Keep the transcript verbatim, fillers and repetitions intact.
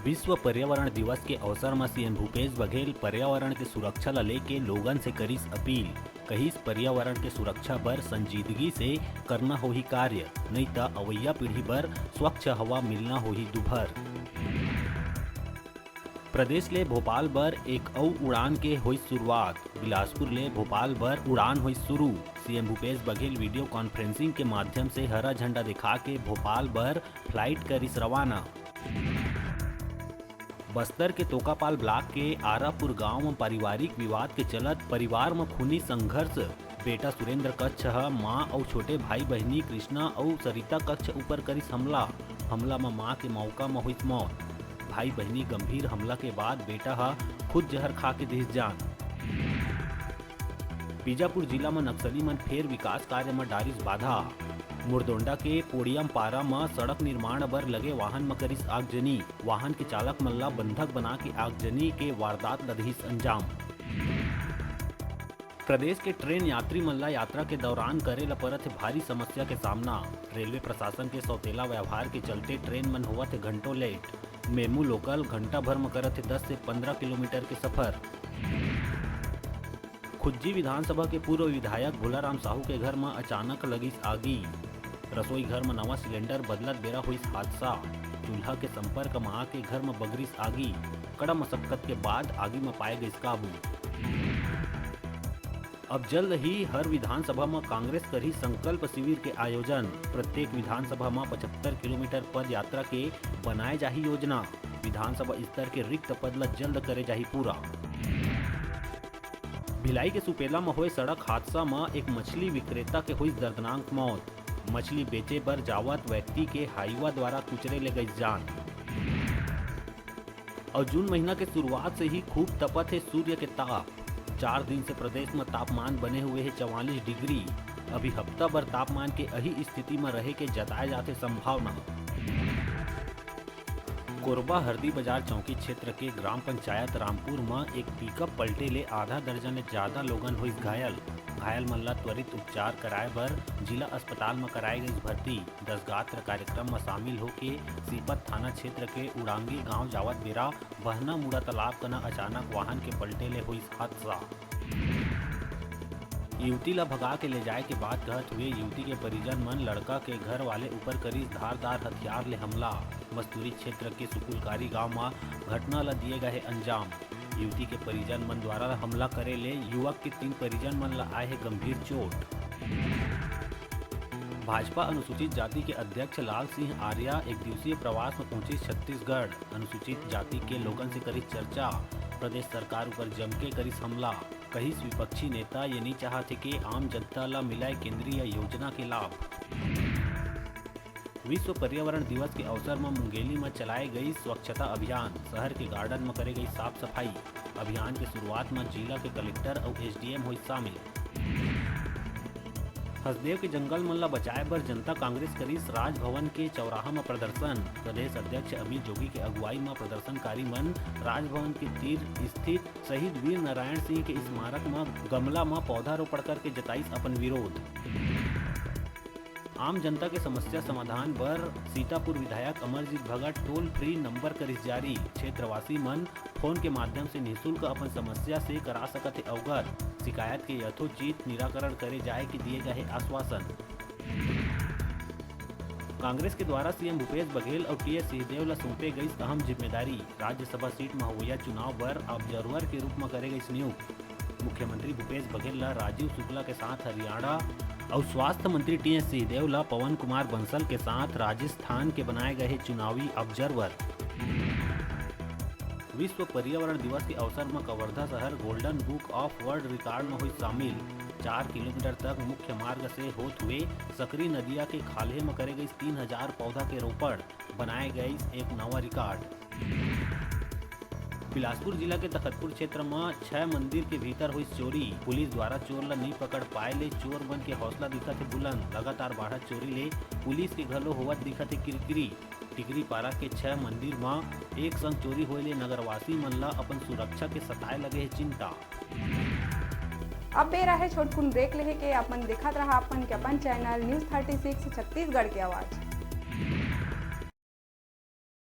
विश्व पर्यावरण दिवस के अवसर म सीएम भूपेश बघेल पर्यावरण के सुरक्षा ल लेके लोगन से करिस अपील। कहिस, पर्यावरण के सुरक्षा बर संजीदगी से करना होही कार्य, नइ त अवइया पीढ़ी बर स्वच्छ हवा मिलना होही दुभर। प्रदेश ले भोपाल बर एक अउ उड़ान के होइस शुरुआत। बिलासपुर ले भोपाल बर उड़ान होइस शुरू। CM Bhupesh Baghel video conferencing के माध्यम से हरा झंडा दिखा के भोपाल बर फ्लाइट करिस रवाना। बस्तर के तोकापाल ब्लॉक के आरापुर गांव म पारिवारिक विवाद के चलत परिवार म खूनी संघर्ष। बेटा सुरेंद्र कच्छ ह मां अउ छोटे भाई बहिनी कृष्णा अउ सरिता कच्छ ऊपर करिस हमला। हमला म मां के मौका म होइस मौत। भाई बहिनी गंभीर हमला के बाद बेटा ह खुद जहर खा के दिस जान। बीजापुर जिला म नक्सली मन फेर विकास कार्य म डारिस बाधा। मुरदोंडा के पोड़ियम पारा म सड़क निर्माण बर लगे वाहन म करिस आगजनी। वाहन के चालक मन ला बंधक बना के आगजनी के वारदात ल दिस अंजाम। प्रदेश के ट्रेन यात्री मन ला यात्रा के दौरान करे ल परत हे भारी समस्या के सामना। रेलवे प्रशासन के सौतेला व्यवहार के चलते ट्रेन मन होवत हे घंटों लेट। मेमू लोकल घंटा भर म करत हे दस से पंद्रह किलोमीटर के सफर। खुज्जी विधानसभा के पूर्व विधायक भोलाराम साहू के घर म अचानक लगिस आगी। रसोई घर म नवा सिलेंडर बदलत बेरा होइस हादसा। चूल्हा के संपर्क म आके घर म बगरिस आगी। कड़ा मशक्कत के बाद आगी म पाए गइस काबू। अब जल्द ही हर विधानसभा म कांग्रेस करही संकल्प शिविर के आयोजन। प्रत्येक विधानसभा म पचहत्तर किलोमीटर पद यात्रा के बनाए जाही योजना। विधानसभा स्तर के रिक्त पद ल जल्द करे जाही पूरा। भिलाई के सुपेला म होए सड़क हादसा म एक मछली विक्रेता के होइस दर्दनाक मौत। मछली बेचे बर जावत व्यक्ति के हाईवा द्वारा कुचरे ले गइस जान। अउ जून महीना के शुरुआत से ही खूब तपत हे सूर्य के ताप। चार दिन से प्रदेश म तापमान बने हुए हे चवालीस डिग्री। अभी हफ्ता भर तापमान के अही स्थिति म रहे के जताए जाथे संभावना। कोरबा हरदी बाजार चौकी क्षेत्र के ग्राम पंचायत रामपुर म एक पिकअप पलटे ले आधा दर्जन ले ज्यादा लोगन होइस घायल। घायल मन ला त्वरित उपचार कराए बर जिला अस्पताल म कराए गइस भर्ती। दस गात्र कार्यक्रम म शामिल होके सीपत थाना क्षेत्र के उड़ांगी गांव जावत बेरा बहना मुड़ा तालाब कना अचानक वाहन के पलटे ले होइस हादसा। युवती ला भगा के ले जाए के बात कहत हुए युवती के परिजन मन लड़का के घर वाले ऊपर करिस धारदार हथियार ले हमला। मस्तूरी क्षेत्र के सुकुलकारी गांव म घटना ला दिए गए हे अंजाम। युवती के परिजन मन द्वारा हमला करे ले युवक के तीन परिजन मन ला आए हे गंभीर चोट। भाजपा अनुसूचित जाति के अध्यक्ष लाल सिंह आर्या एक दिवसीय प्रवास म पहुंचिस छत्तीसगढ़। अनुसूचित जाति के लोगन से करिस चर्चा। प्रदेश सरकार ऊपर जमके करिस हमला। कहिस विपक्षी नेता ये नइ चाहत हे के आम जनता ला मिलय केंद्रीय योजना के लाभ। विश्व पर्यावरण दिवस के अवसर म मुंगेली म चलाए गई स्वच्छता अभियान। शहर के गार्डन म करे गई साफ सफाई। अभियान के शुरुआत म जिला के कलेक्टर अउ एसडीएम होइस शामिल। हसदेव के जंगल मन ला बचाए बर जनता कांग्रेस करिस राजभवन के चौराहा म प्रदर्शन। प्रदेश अध्यक्ष अमित जोगी के अगुवाई म प्रदर्शनकारी मन राजभवन के तीर स्थित शहीद वीर नारायण सिंह के स्मारक म गमला म पौधारोपण करके जताइस अपन विरोध। आम जनता के समस्या समाधान बर सीतापुर विधायक Amarjeet Bhagat toll free number करिस जारी। क्षेत्रवासी मन फोन के माध्यम से निशुल्क अपन समस्या से करा सकत हे अवगत। शिकायत के यथोचित निराकरण करे जाए के दिए गए आश्वासन। कांग्रेस के द्वारा सीएम भूपेश बघेल अउ टीएस सिंहदेव ला सौंपे गईस अहम जिम्मेदारी। राज्यसभा सीट म होवइया चुनाव बर ऑब्जर्वर के रूप म करे गईस नियुक्त। मुख्यमंत्री भूपेश बघेल ला राजीव शुक्ला के साथ हरियाणा अउ स्वास्थ्य मंत्री टीएस सिंहदेव ला पवन कुमार बंसल के साथ राजस्थान के बनाए गए हे चुनावी ऑब्जर्वर। विश्व पर्यावरण दिवस के अवसर म कवर्धा शहर Golden Book of World Record म होइस शामिल। चार किलोमीटर तक मुख्य मार्ग से होत हुए सकरी नदिया के खाल्हे म करे गईस तीन हजार पौधा के रोपण, बनाए गईस एक नवा रिकॉर्ड। बिलासपुर जिला के तखतपुर क्षेत्र म छह मंदिर के भीतर होइस चोरी। पुलिस द्वारा चोर ल नइ पकड़ पाए ले चोर मन के हौसला दिखत हे बुलंद। लगातार बाढ़त चोरी ले पुलिस के घलो होवत दिखत हे किरकिरी। टिकरीपारा के छह मंदिर म एक संग चोरी होए ले नगरवासी मन ल अपन सुरक्षा के सताए लगे हे चिंता। अब बेरा हे छोटकुन ब्रेक लेहे के। अपन देखत रहा अपन के अपन channel news thirty six Chhattisgarh के आवाज़।